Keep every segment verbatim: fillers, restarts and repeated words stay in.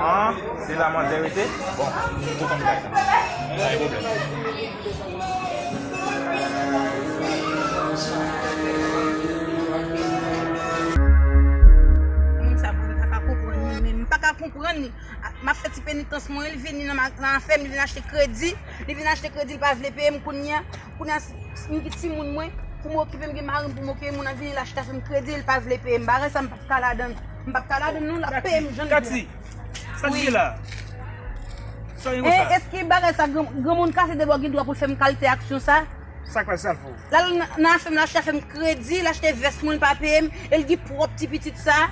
Ah, se la manzè rete? Bon, m kontan m ka fè. Pa gen pwoblèm. Moun sa, mwen, m pa ka konprann li, men m pa ka konprann li. A, m ap fè ti penitans mwen, li vini nan ma-, nan afè m, li vin achte kredi, li vin achte kredi, li pa vle peye m kounye a. Kounye a, s-, s-, m gen timoun mwen, pou m okipe m, gen mari m pou m okipe, moun nan vini, l achte afè m kredi, li pa vle peye m. Bagay sa, m p ap ka ladan l. M p ap ka ladan l, non, l ap peye m jan l vle. Kati, sa k gen la? Sa w gen konsa? Èske bagay sa, gran, granmoun kase de bò gen dwa pou l fè m kalite aksyon sa? Sa k pase, sa l fè w? L al nan, nan afè m, l achte afè m kredi, l achte vès mwen, l pa peye m, e l gen pwòp ti pitit sa,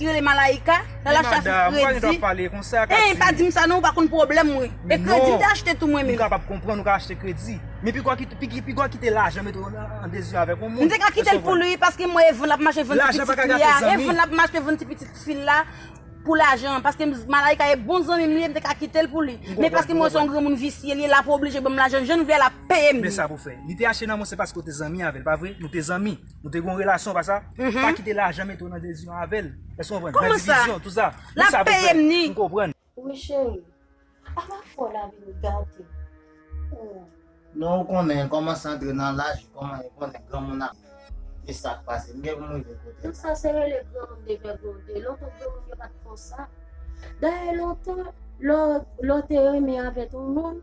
ki rele Malaika, l al achte afè m kredi. Men madanm, ou pa gen dwa pale konsa, Kati. Ey, pa di m sa non, ou pa konn pwoblèm mwen. E kredi m te achte tou mwen menm. M kapab konprann ou ka achte kredi. Men pigwa kite, pigwa kite lajan mete w an, an dezyon avèk yon moun. M te ka kite l pou li, paske m wè e vann l ap mache, vann ti pitit fi a, e vann l ap mache, vann ti pitit fi l la. Pou lajan, paske m, Malaika e bon zanmi m li ye, m te ka kite l pou li. Men paske m wè se yon granmoun visye li ye, l ap oblije ban m lajan, jan l vle l ap peye m li. Men sa pou fè. Li te achte nan men w, se paske w te zanmi avè l, pa vre? Nou te zanmi. Nou te gen yon relasyon, pa sa? Pa kite lajan mete w nan dezyon avè l. Èske w konprann? Nan divizyon, tou sa. L ap peye m ni. M konprann. Wi, cheri. Apa fò la vin gate? Oh. Non, ou konnen, kòmanse antre nan laj, kòman, ou konnen, granmoun ap, e sa k pase. M gen pou m rive kote. Tout sa se rele granmoun devègonde. Lontan granmoun yo pa t konsa. Dayè, lontan, lè w, lè w te renmen avèk yon moun,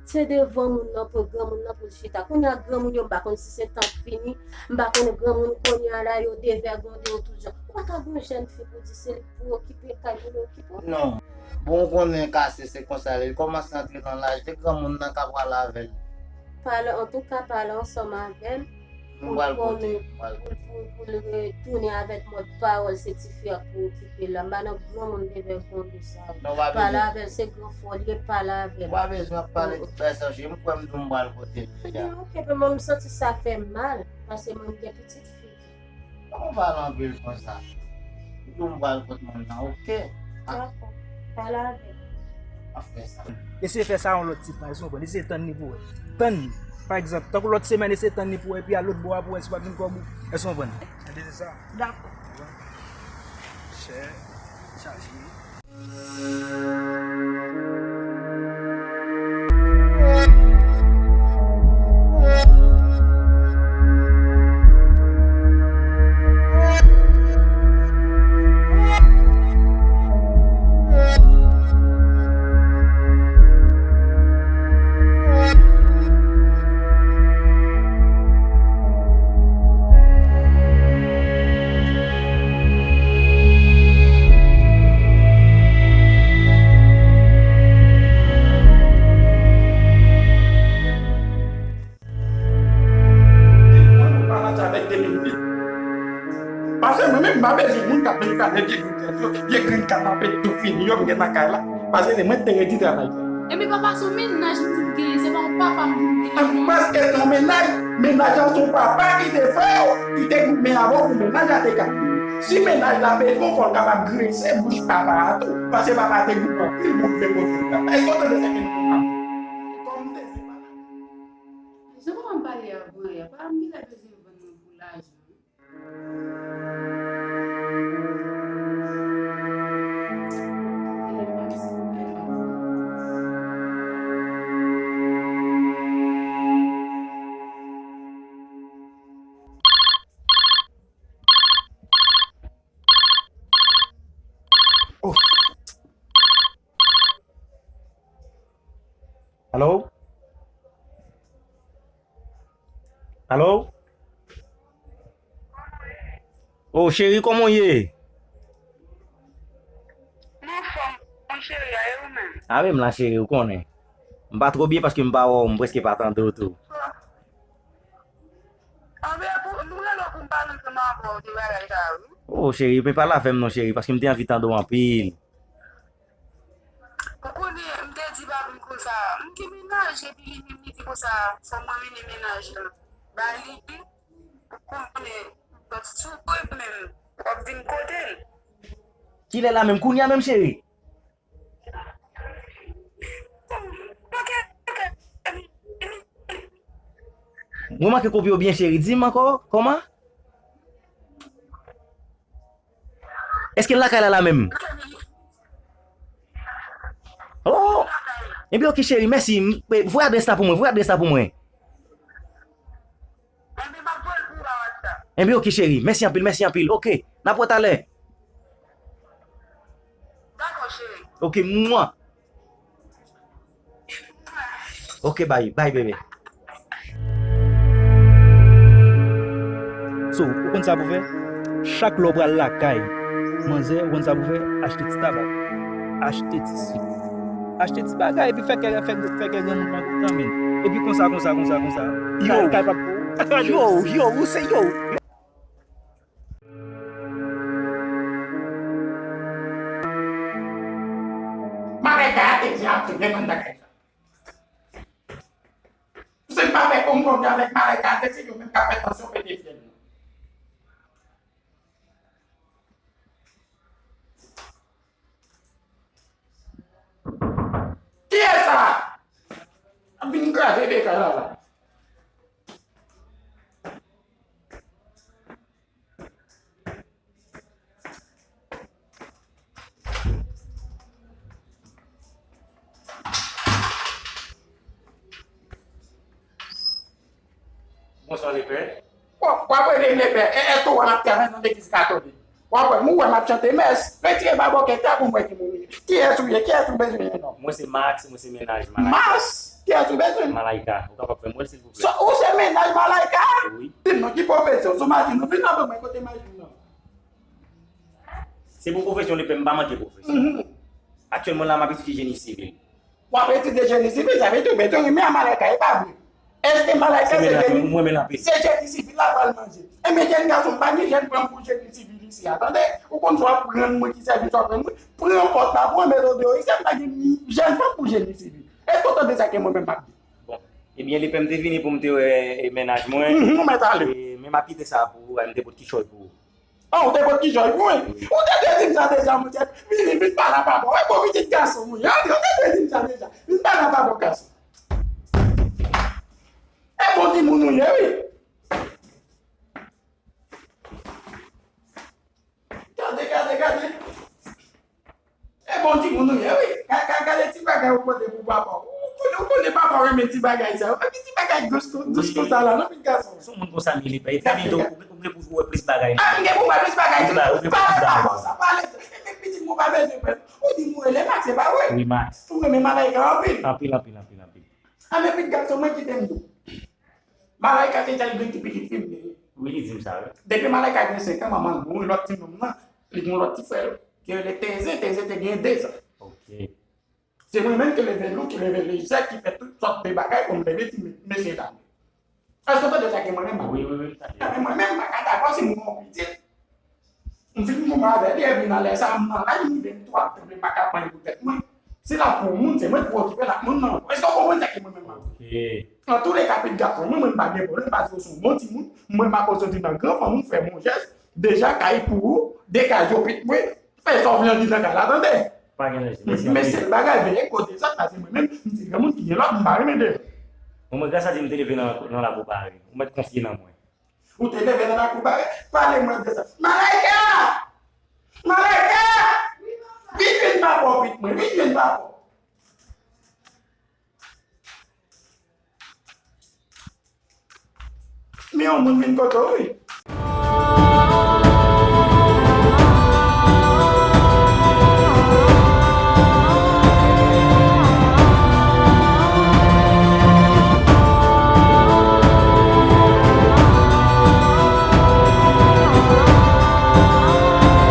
se devan moun nan pou granmoun nan pou l chita. Kounye a, granmoun yo, m pa konn si se tan k fini, m pa konnen granmoun kounye a la, yo devègonde yo tout jan. Ou pa ka gen yon jèn fi pou di se li k pou okipe kay, pou l okipe w. Non. Bon, ou konnen kase se konsa l ye. Li kòmanse antre nan laj, se granmoun nan k ap pale avè l. Pale, antouka, pale ansanm avè l pou l konnen, pou, pou, pou l retounen avèk mòd pawòl, se tifi a k pou okipe l la. M pa nan granmoun devègonde sa yo. Pale avè l, se gran frè w li ye, pale avè l. Ou pa bezwen ap pale tout bagay sa yo, cheri. M kwè m di w m pral kote l deja. Ebyen, oke, men mwen, m santi sa fè m mal, paske mwen, m gen pitit fi tou. Kòman w pale anpil konsa? M di w m pral kot moun nan, oke? Dakò. Pale avè l. M ap fè sa. Eseye fè sa yon lòt ti tan, èske w konprann? Eseye tann li pou wè. Tann li. Pa egzanp, tankou lòt semèn, eseye tann li pou wè, epi al lòt bò a pou wè si w ap jwenn kòb ou. Èske w konprann? Enterese sa? Dakò. Chè, chaje. Mwen, mwen pa mache avèk de mil vit. Paske mwen menm, m pa bezwen moun k ap vin kale vye grenn tèt yo, vye grenn kanapé tou fini yo, m gen nan kay la. Paske se mwen ki te redi travay fè. Epi papa, se yon mennaj m di m genyen, se pa yon papa m di m genyen. Paske se yon mennaj, mennaj lan se yon papa ki te fè w, ki te goumen avè w pou mennaj la te ka fini. Si mennaj la bezwen w, fò l kapab grese bouch papa a tou, paske papa a te goumen anpil pou l vle kote l la. Èske w tande sa ke m di la? Kòm m te di papa. Jan w pale a vrè, papa m genlè bezwen vann mwen pou lajan. Oh. Alo? Alo? Oh, cheri, kòman w ye? M anfòm, m Cheri a, e ou menm? A, menm la, cheri, ou konnen. M pa twò byen paske m pa wè w, m prèske pa tande w tou. Anben, pou, m rele w pou m pale ansanm avè w de bagay sa a, wi. O, cheri, men pale avè m non, cheri, paske m te anvi tande w anpil. Ou konnen, m te di papi m konsa, m gen mennaj, epi li menm li di konsa, fò mwen mennen mennaj lan ba li, ou konnen, si w vre menm, w ap vin kote l. Kilè la menm? Kounye a menm, cheri? Mwen manke kopi w byen, cheri. Di m ankò, kòman? Èske l lakay la, la menm? Oh! Ebyen, oke, cheri, mèsi. M, voye adrès la pou mwen, voye adrès la pou mwen. Ebyen, m ap voye l pou ou pa WhatsApp. Ebyen, oke, cheri. Mèsi anpil, mèsi anpil. Oke, n ap wè talè. Dakò, cheri. Oke, mwa. Oke, bay, bay, bebe. So, ou konn sa pou fè? Chak lè w pral lakay manzè, ou konn sa pou fè? Achte ti tabak, achte ti sik, achte ti bagay, epi fè kè, fè, fè kè granmoun pa kontan, men. Epi konsa, konsa, konsa, konsa. Yo, kay, kay p ap yo, yo, ou se yo. Malèka a te di ap tounen nan bagay sa. Se pa fè konprann avèk malèka a, se yo menm k ap fè tansyon pete fyèl. Kiyès sa? Ap vin kraze dekay la la. Bonswa, lepè. W ap, w ap rele m lepè. E, èske w wè m ap travay nan legliz katolik? W ap wè m, ou wè m ap chante mès. Retire babòkèt la pou m wè ki moun ou ye. Kiyès ou ye? Kiyès ou bezwen ye non? Mwen se Max, mwen se mennaj Malayka. Max? Kiyès ou bezwen? Malayka. Ou kapab fè m wè l, silvouplè? So, ou se mennaj Malayka? Wi. Di m non, ki pwofesyon? Sou machin ou vin nan mwen kote machin nan. Se pou pwofesyon li fè, m pa manke pwofesyon. Mhm. Aktyèlman la, m ap etidye jeni sivil. W ap etidye jeni sivil, sa vle di ou bezwen renmen a Malayka, e pa vre? Èske Malayka se jeni, se jeni sivil la pral manje? Enben, jèn gason, m pa gen jèn fanm pou jeni sivil isi a, tande? Ou konn sa w ap pran mwen, ki sèvis w ap rann mwen? Pran pòt la pou mwen, mete w deyò isi a, m pa gen jèn fanm pou jeni sivil. Èske w tande sa ke mwen menm m ap di? Bon, ebyen, lepè m te vini pou m te wè, e, mennaj mwen. Mhm, ou mèt ale. E, men m ap kite sa pou ou, m te pot kichòy pou ou. Oh, ou te pot kichòy pou mwen? Ou te dwe di m sa deja, monchè. Vini, vin pale a papa w. E bon pitit gason mwen. Ou te dwe di m sa deja. Vin pale a papa w, gason. E bon timoun ou ye, wi. Gade, gade, gade. E bon timoun ou ye, wi. Ka, ka, gade ti bagay ou pote pou papa w. Ou konnen, ou konnen papa w renmen ti bagay sa yo. Epi ti bagay dous kon, dous konsa la, non, pitit gason. Se yon moun konsa li ye, li peye. Epi tou, ou, ou gen pou wè plis bagay. Ah, m gen pou wè plis bagay tou. Plis bagay, ou gen plis bagay. Pale papa w sa, pale. Epi pitit mwen pa bezwen pè. Ou di m ou rele Max, se pa vre? Wi, Max. Ou renmen Malayka anpil? Anpil, anpil, anpil, anpil. Ah, men pitit gason mwen kite m tou. Malayka se sèl grenn ti pitit fi m li ye. Wi, li di m sa, wi. Depi Malayka gen senk an, manman l mouri, lòt ti nonm nan, li gen yon lòt ti frè l, ki rele Teze, Teze te gen de zan. Ok. Se mwen menm ki leve lou, ki leve lejè, ki fè tout sòt de bagay pou m leve ti me-, mesye dam yo. Èske w tande sa ke mwen menm m ap di? Wi, wi, wi, m tande. Ebyen, mwen menm, m pa ka dakò si m gen yon pitit, m fin goumen avè li, epi nan lè sa a, m nan laj, m rive m tou ap tann, m pa ka pran li pou tèt mwen. Si l ap pou yon moun, se mwen ki pou okipe l ak moun nan. Èske w konprann sa ke mwen menm m ap di? Ok. Antouleka, pitit gason mwen, mwen m pa gen pwoblèm, paske w se yon bon timoun, mwen m ap soti nan gran fanmi, w fè m yon jès, de kay pou ou, de kay yo pit mwen, fè sa w vle andidan kay la, tande? Pa gen danje. Mèsi anpil. Men sèl bagay, veye kote sa, paske mwen menm, m se granmoun ki gen lòd, m pa renmen devan. Bon, mwen, gras a Dye, m te leve nan, nan lakou bare. Ou mèt konfye nan mwen. Ou te leve nan lakou bare? Pale mwen de sa. Malayka! Malayka! Vin, vin papa w, pitit mwen. Vin, vin papa w. Men yon moun vin kote w, wi.